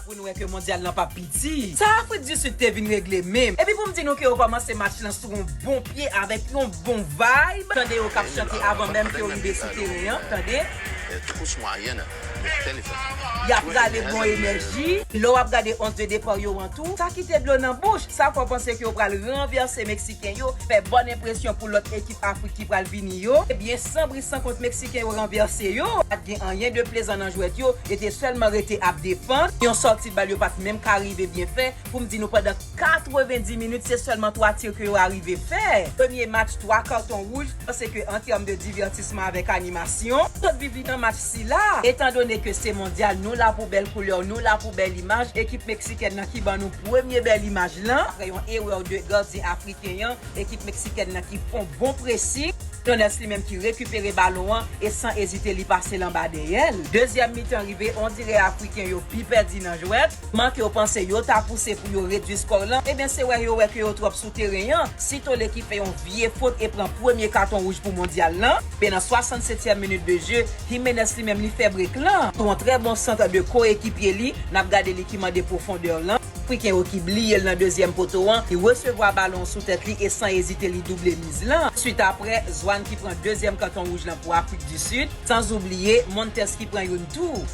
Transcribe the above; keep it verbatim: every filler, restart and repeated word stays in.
Pou nou wè ke mondyal lan p ap piti. Sa Afrik di Sid te vin regle menm. Epi pou m di nou ke yo kòmanse match lan sou yon bon pye avèk yon bon vibe. Tande yo k ap chante avan menm ke yo rive sou teren an. Tande. Y ap rale bon enèji. Lè w ap gade onz de depa yo an tou, sa kite dlo nan bouch. Sa fè w panse ke yo pral ranvèse Meksiken yo, fè bòn enpresyon pou lòt ekip Afrik ki pral vini yo. Ebyen, san bri san kont, Meksiken yo ranvèse yo. Pa t gen anyen de plezan nan jwèt yo. Yo te sèlman rete ap defann. Yon sòti bal yo pa t menm ka rive byen fè. Pou m di nou, pandan katrevendi minit, se sèlman twa ti ke yo arive fè. Premye match, twa katon wouj. Panse ke an tèm de divètisman avèk animasyon, sot viv li nan match sila. Etandone ke se mondyal, nou la pou bèl koulè, nou la pou bèl imaj. Ekip meksikèn nan ki ban nou premye bèl imaj lan. Apre yon erè de gadyen afriken an, ekip meksikèn nan ki fè yon bon presing. Jones li menm ki rekipere balon an e san ezite li pase l anba dèyè l. Dezyèm mitan rive, on dirè Afriken yo pi pèdi nan jwèt. Manke yo panse yo ta pouse pou yo redui skò lan, ebyen se wè yo wè ke yo twòp sou teren an. Sitole ki fè yon vye fot e pran premye katon wouj pou mondyal lan. Men nan swasannsetyèm minit de je, Jimenez li menm li fè brek lan. Sou yon trè bon sant de koekipye li, n ap gade li ki mande pwofondè lan. Afriken yo ki bliye l nan dezyèm poto an, li resevwa balon sou tèt li e san ezite li double miz lan. Swit apre, Zwan ki pran dezyèm katon wouj lan pou Afrik di Sid, sanzoubliye Montes ki pran youn tou.